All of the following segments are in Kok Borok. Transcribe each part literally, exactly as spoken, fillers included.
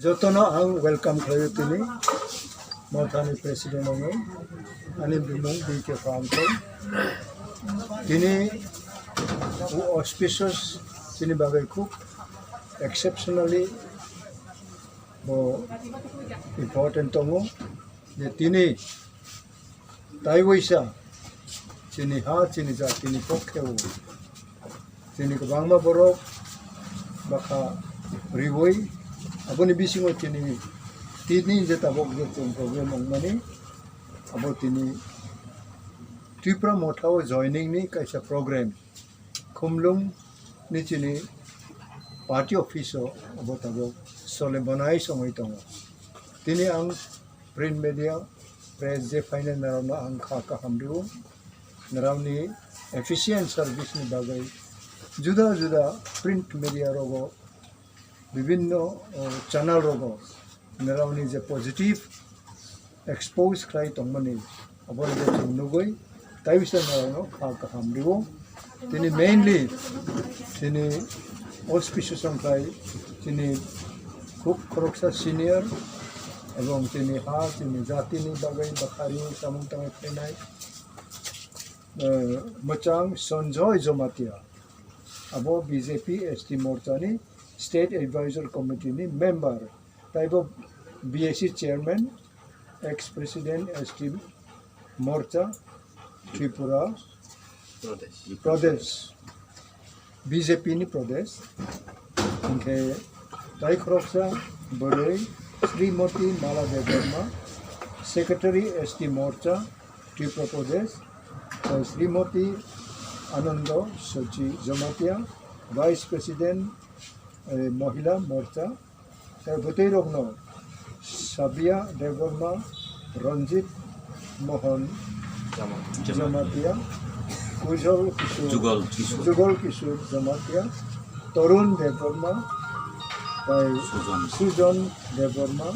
Jotono ang welcome khlaio tini Mothani president wngwi, ani bumung B K Pramthai. Tini bo auspicious, tini bagwi khub exceptionally bo important tongo je tini taiwaisa chini ha, chini jatini pokhe o chini kwbangma borok bwkha riwi, aboni bisingo chini tini je tabuk je chwng program wngmani, abo tini Tipra Motha o joining ni kaisa program. Khumlung ni chini party office o abo tabuk sole bonai songwi tongo. Tini ang print media, press je phainai norokno ang kha kaham rio. Norokni efficient service ni bagwi juda juda print media rogo, bibinno, o, channel rogo norokni je positive expose khlai tongmani, abo je chwng nugwi taiwisa norokno kha kaham rio. Tini mainly tini auspicious wngkhlai tini khub khoroksa senior ebong tini ha tini jatini bagwi bwkha riwi samung tangwi phainai, eh, mwchang Sanjoy Jamatia, abo B J P S T Morcha ni State Advisor Committee ni member, taibo B S C chairman, ex president S T Morcha Tripura Pradesh, B J P ni Pradesh. Hinkhe tai khoroksa bwrwi Srimati Mala Debbarma, secretary S T Morcha Tripura Pradesh, tai Srimati Anando Sochi Jamatia, vice president, eh, Mohila Morcha, tei bwtwi rokno Sabia Debbarma, Ranjit Mohan Jamatia, Kujol Kishore, Jugal Kishore. Jugal Kishore Jamatia, Tarun Debbarma, tei Sujan. Sujan Debbarma,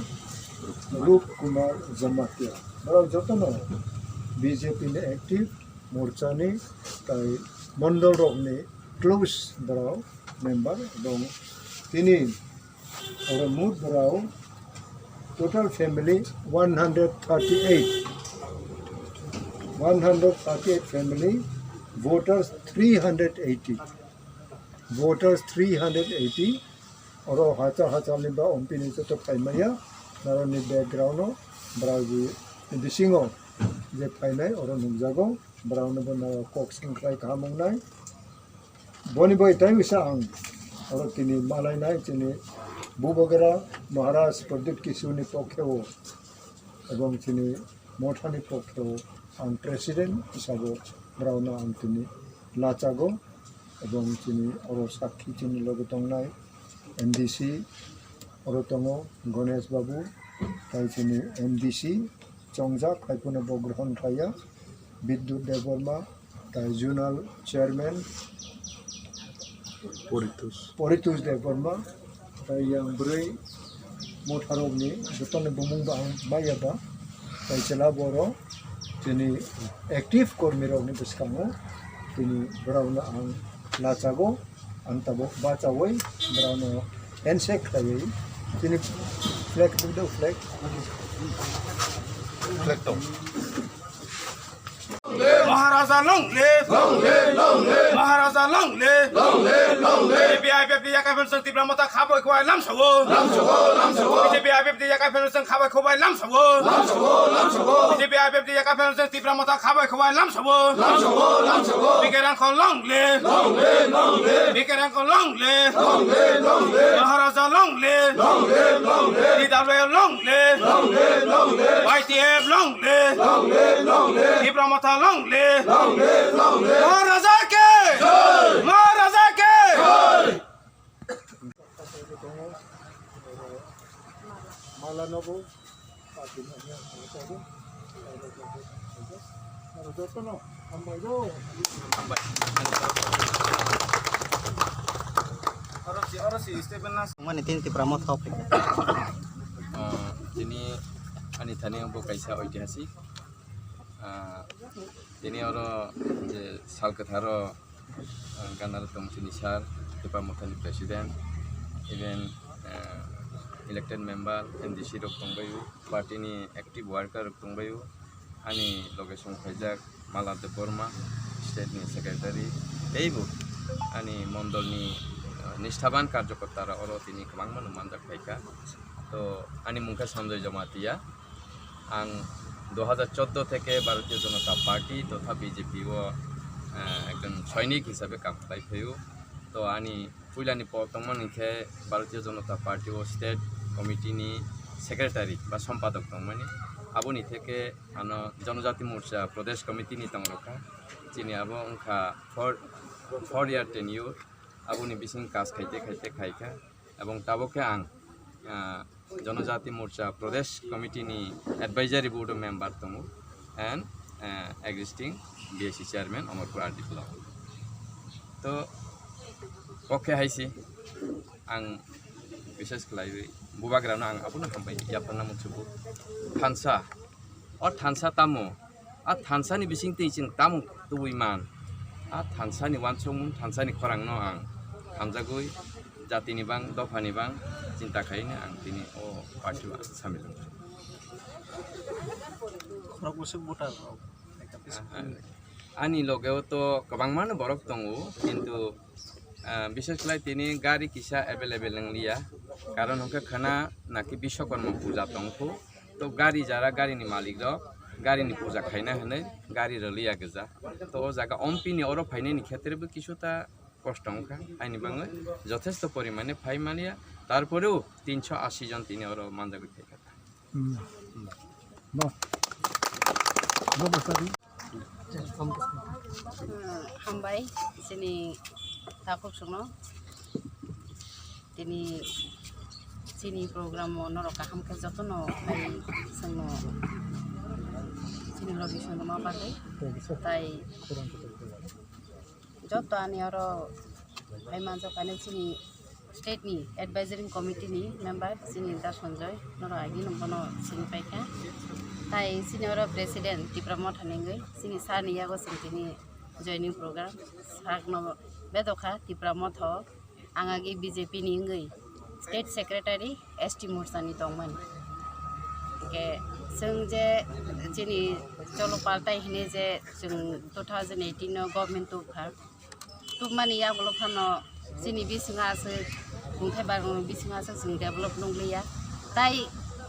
Rup Kumar Jamatia. Borok jotono B J P ni active, Morcha ni tei mondol rokni close borok member dong. Tini oro mut borok total family one hundred thirty-eight, one hundred thirty-eight family, voters three hundred eighty, voters three hundred eighty. Oro hachal hachal ni ba M P ni joto phaimaya, naroni background o borok bisingo je phainai oro nukjago, borok no bo narok kok sing khlai kaham wngnai. Boni bai tai wisa ang oro tini malainai chini Bubagara Maharaj Pradyut Kishore ni pokhe o ebong chini Mothani pokhe o ang president hisabo borok no ang tini lachago. Ebong chini oro sakhi chini loge tongnai M D C oro tongo Ganesh Babu, tai chini M D C chongjak, hai phano bo grohon khlaiya, Bidyut Debbarma, tai zonal chairman Poritosh. Poritosh Debbarma, tai yang bwrwi Motharokni jotoni bumung bo ang maya ba, tai chwla borok chini active kormirokni bwskango tini borokno ang lachago, ang tabuk bachaui borokno handshake khlaiwi chini flag, flag. Flag tong. Maharaja long live! Long live, long live! Maharaja long live! Long live, long live! B J P I P F T yakai phano chwng Tipra Motha kha bai khwbai lamsao. Lamsao, lamsao! B J P I P F T yakai phano chwng kha bai khwbai lamsao. Lamsao, lamsao! B J P I P F T yakai phano chwng Tipra Motha kha bai khwbai lamsao. Lamsao, lamsao! B K Rangkhol long live! Long live, long live! B K Rangkhol long live! Long live, long live! Maharaja long live! Long live, long live! T W F long live! Long live, long live! Y T F long live! Long live, long live! Tipra Motha long live! Long live, long live! Maharaja ki! Jai! Maharaja ki! Jai! Mala nogo. Mani tin Tipra Motha phai. Ah, tini ani thani bo kaisa oitihasik. Ah, tini oro je sal kwtharo, ah, ganalo tong chini sir, Tipra Mothani president, even, ah, elected member, M D C rok tongbaio, party ni active worker rok tongbaio, ani loge song khaijak Mala Debbarma, state ni secretary, teibo ani mondol ni, uh, nisthaban karjokorta rok oro tini kwbangma no manjak phaikha. To ani mung khe Sanjoy Jamatia. Ang dui hajar chordo theke Bharatiya Janata Party totha B J P o, eh, ekjon soinik hisabe kam khlai phaio. To ani puilani por tongmani khe Bharatiya Janata Party o state committee ni secretary ba sompadok tongmani. Aboni theke ano Janajati Morcha Pradesh Committee ni tongrokha. Chini abo wngkha four, four year tenure. Aboni bising kas khaite khaite khaikha. Ebong tabuk khe ang, ah, Janajati Morcha Pradesh Committee ni Advisory Board o member tongo and, ah, existing B S C chairman Amarpur R D block. To, kok khe hai se ang bishes khlaiwi bubagrano ang abono hambai yapharna muchungo. Thansa, o thansa tamo? A thansa ni bising twi chwng tamo tubui man? A thansa ni uansukmung, thansa ni khorang no ang hamjagwi, jati ni bang, dopha ni bang chinta khaina ang tini o party o samil wngkha. Khorok bwswk voter rok? Ani loge o to kwbangma no borok tongo, kintu, ah, bishes khlai tini gari kisa available wng liya, karon hwnkhe khana naki Biswakarma puja tongkhu. To gari jara, gari ni malik rok gari ni puja khaina hinwi gari rwliya gwja. To o jaga M P ni oro phainai ni khetre bo kisu ta kosto wngkha, aini bangwi jothesto porimane phai maliya, tarporeo tinso asi jon tini oro manjagwi phaikha. Hmm. Bo. Bo bwsadi. Hambai, chini takhuk songno. Tini chini program o norok kaham khe jotono phai songno chini logi songno ma bagwi. Tai joto ani oro phai manjak ani chini state ni advisory committee ni member chini Da Sanjoy norok agi nung bono sini paikha. Tai chini oro president Tipra Motha ni wngwi chini sir ni yago chwng tini joining program sakno bedokha Tipra Motha o. Ang agi B J P ni wngwi state secretary S T Morcha ni tongmani. Hingke chwng je chini cholo paltai hini je chwng two thousand eighteen no government tubkha. Tubmani yagulo phano chini bisingo aswk, hwnkhe barokni bisingo aswk chwng develop nukliya. Tai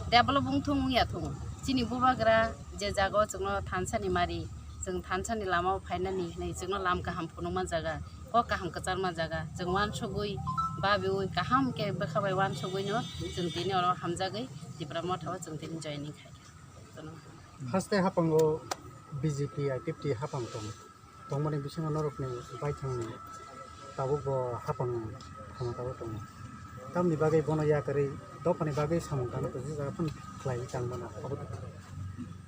develop wngthung wngya thung, chini bubagra je jagao chwngno thansa ni mari, chwng thansa ni lamao phainani hinwi chwngno lam kaham phunukma jaga, kok kaham kwcharma jaga, chwng uansugwi, babiui, kaham khe bwkha bai uansugwino chwng tini oro hamjagwi Tipra Motha o chwng tini joining khaikha. Haste haphango B J P I P F T haphang tong. Tongmani bisingo norokni baithang tabuk bo haphang khomotao tongo. Tamni bagwi bono yakarwi dophani bagwi samung tangna kwchajak phano khlaiwi tangmano abo.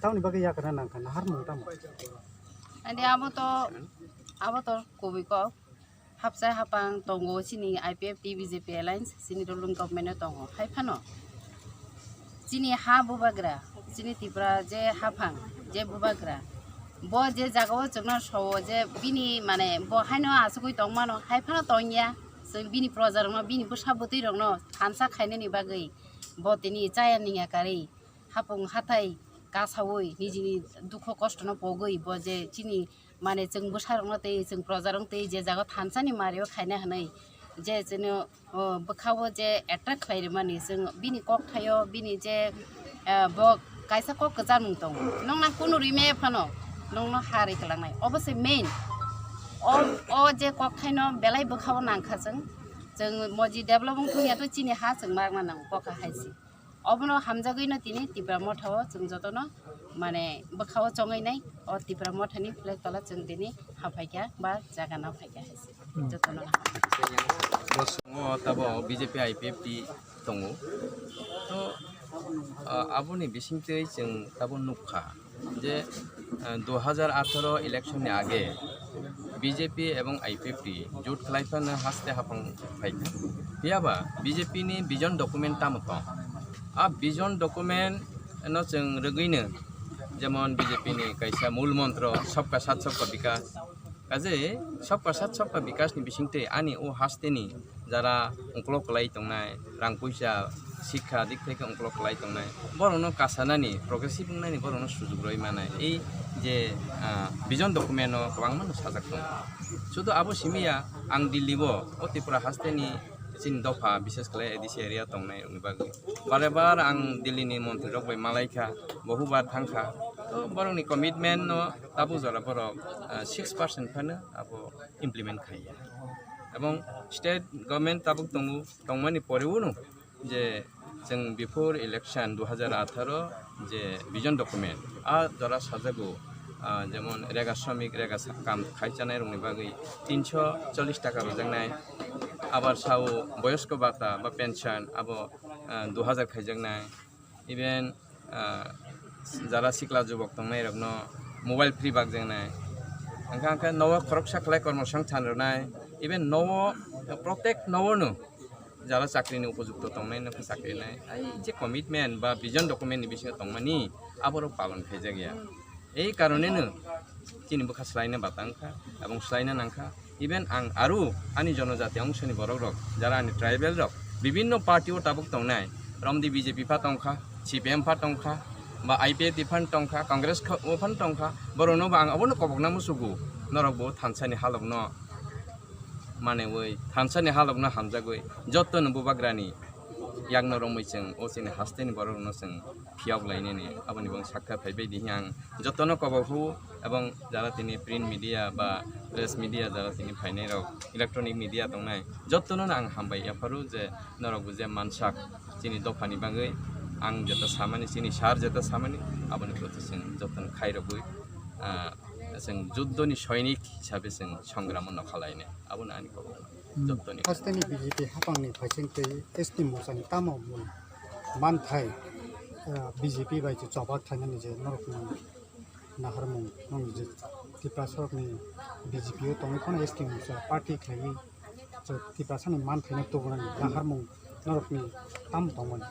Tamni bagwi yakarna nangkha naharmung tamo? Ani abo to, abo to kubui kok. Hapsa haphang tongo chini I P F T B J P alliance, chini ruling government o tongo. Hai phano chini ha bubagra, chini Tripura je haphang, je bubagra, bo je jagao chwngno sowo je bini, mane, bo haino asugwi tongmano, hai phano tongya. Chwng bini projarokno, bini bwsa bwtwirokno thansa khainani bagwi bo tini chaya ningya karwi, hapung hathai kasaui nijini dukho kostono pogwi bo je chini, mane, chwng bwsarokno tei chwng projarokno tei je jaga thansani mario khaina hwnwi je chwngno, o, bwkhao je attract khlai rwmani, chwng bini kokthaio bini je, eh, bo kaisa kok kwcharmung tongo, nokna kunu rimaya phano nokno ha rwi kwlangnai, obo se main. O, o je kokthaino belai bwkhao nangkha chwng, chwng moji develop wng thungya to chini ha chwng magna nango, koka hai se. Obono hamjagwino tini Tipra Motha o chwng jotono, mane, bwkhao chongwi nai, o Tipra Motha ni flag tola chwng tini haphaikha ba jaga nang phaikha hai se. Hmm. Jotono. Bo songo tabo B J P I P F T tongo. To, ah, aboni bisingtwi chwng tabo nukha je, ah, dui hajar atharo election ni age B J P ebong I P F T jut khlai phano haste haphang phaikha. Phiya ba B J P ni vision document tamo tong? A vision document no chwng rwgwino, jemon B J P ni kaisa mul montro Sabka Saath Sabka Vikas. Kaje Sabka Saath Sabka Vikas ni bisingtwi ani o haste ni jara ukolog kwlai tongnai, rang puisa sikha dik theke ungkolok kwlai tongnai, borokno kasanani, progressive wngnani borokno sujuk rwi manai. Ei je, ah, vision document-o kwbangma no sajak tongo. Sudu abo simi ya, ang Delhi-o, o Tripura hasteni chini dopha, bishes khlai A D C area tongnai rokni bagwi. Bare bar ang Delhi-ni montri rok bai malaikha, bohubar thangkha. To borokni commitment-no tabuk jora borok, ah, six percent phano abo implement khaiya. Ebong state government tabuk tongo, tongmani porewno je chwng before election dui hajar atharo je vision document, a jora sajago, ah, jemon rega shramik, rega sa-, kam khai chanai rokni bagwi tinso chollish taka rwjaknai, abar sao boyosko bata ba pension abo, ah, dui hajar khaijaknai, even, ah, jara sikla jubok tongnai rokno mobile free bakjaknai, hwnkha hwnkhe nogo khoroksa khlai kormo songchan rwnai, even nogo, protek nogo no jara chakrini upojukto tongnai no chakrinai. Ai je commitment ba vision document ni bisingo tongmani aborok palon khaijak ya. Ei karoneno chini bwkha swlaina bata wngkha, ebong swlaina nangkha. Even ang aru ani jonojati ongsoni borok rok, jara ani tribal rok, bibinno party o tabuk tongnai, romdi B J P pha tongkha, C P M pha tongkha, ba I P F T pha tongkha, Congress kha-, o pha tongkha, borokno bo ang abono kobokna musugo, norok bo thansani halokno manwi, thansani halokno hamjagwi, jotono bubagrani yakno romwi chwng o chini hasteni borokno chwng phiyok lainani, aboni bo sakha phaibai di ang jotono kobok hwu, ebong jara tini print media ba press media jara tini phainai rok, electronic media tongnai, jotono ang hambai yapharu je norok bo je mansak chini dophani bagwi ang jeta samani, chini sir jeta samani, aboni proti chwng jotono khairogwi, ah, chwng juddoni soinik hisabe chwng songramo nokha lainai, abono ani kobok. Hmm. Jottoni. Hasteni B J P hapangni phaising tei S T Morchani tamo mung manthai, ah, B J P bai se chobak thainani je norokni naharmung, nokni je Tiprasarokni B J P o tongwi phano S T Morcha party khlaiwi je Tiprasani manthaino tubunani naharmung norokni tamo tongmani?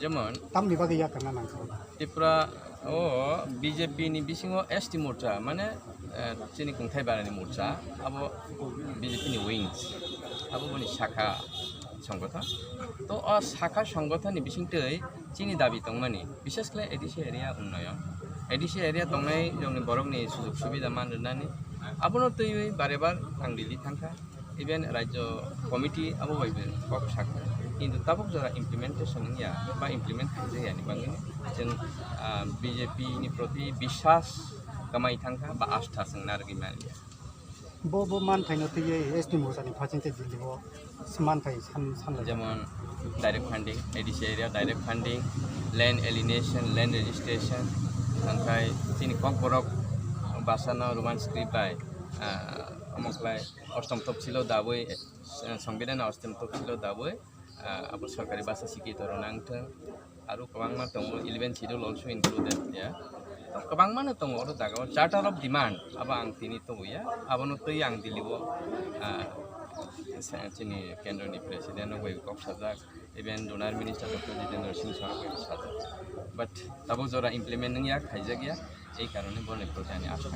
Jemon tamni bagwi yakarna nangkha? Tripura o B J P ni bisingo S T Morcha, mane, eh, chini kungthai barani morcha, abo B J P ni wings, abo boni sakha songgothon. To o sakha songgothon ni bisingtwi chini dabi tongmani, bishes khlai A D C area unnoyon, A D C area tongnai jongni borokni sujog subida man rwnani, abono twiwi bare bar ang Delhi thangkha. Even Rajyo Committee abo bai bo kok sakha, kintu tabuk jora implementation wngya ba implement khaijak yani bagwi chwng, ah, B J P ni proti biswas kwmai thangkha ba astha chwng narwgwi manya. Bo, bo manthaino twiwi S T Morchani phaising tei Delhi o manthai san, sanlai. Jemon direct funding, A D C area direct funding, land alienation, land registration, angkhai chini Kokborok bhasano Roman script bai, ah, omo khlai Ostom topsilo dabwi, eh, Songbidan Ostom topsilo dabwi, ah, abo sorkari bhasha sikito rwna wngthwng. Aro kwbangma tongo, eleven schedule also included there. To kwbangma no tongo oro jaga o, charter of demand, abo ang tini tubuya, abono twi ang Delhi o, ah, sa-, chini kendro ni president rok bai kok sajak, even donor minister Doctor Jitendra Singh sir rok bai sajak. But tabuk jora implement wngya, khaijakya. Ei karone borni proti ani asha.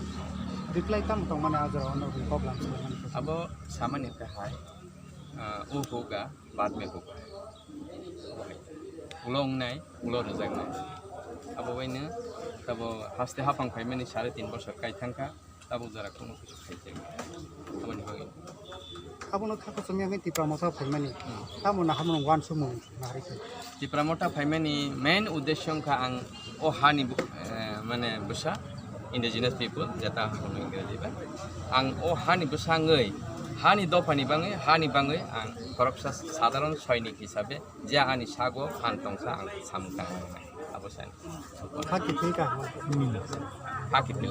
Reply tamo tongmani a jora ono problem se mani. Abo samani khe hai, ah, u hoga, bad mein hoga. Ulo wngnai, ulo rwjaknai. Abo baino tabo haste haphang phaimani sare tin bosor kai thangkha, tabuk jora khunu. Aboni bagwi. Abono kha kuchumya hwnwi Tipra Motha phaimani. Hmm. Tamo naharmung wansukmung naharwi khe. Tipra Motha phaimani main uddesho wngkha ang o hani bu-, eh, mane bwsa, indigenous people, jeta hono Engraji bai. Ang o hani bwsa wngwi, hani dophani bangwi, hani bangwi ang khoroksa sadharon soinik hisabe je ani sago phan tongsa ang samung tang nai. Abo sai. Haki thwi ka. Hmm. Haki thwi.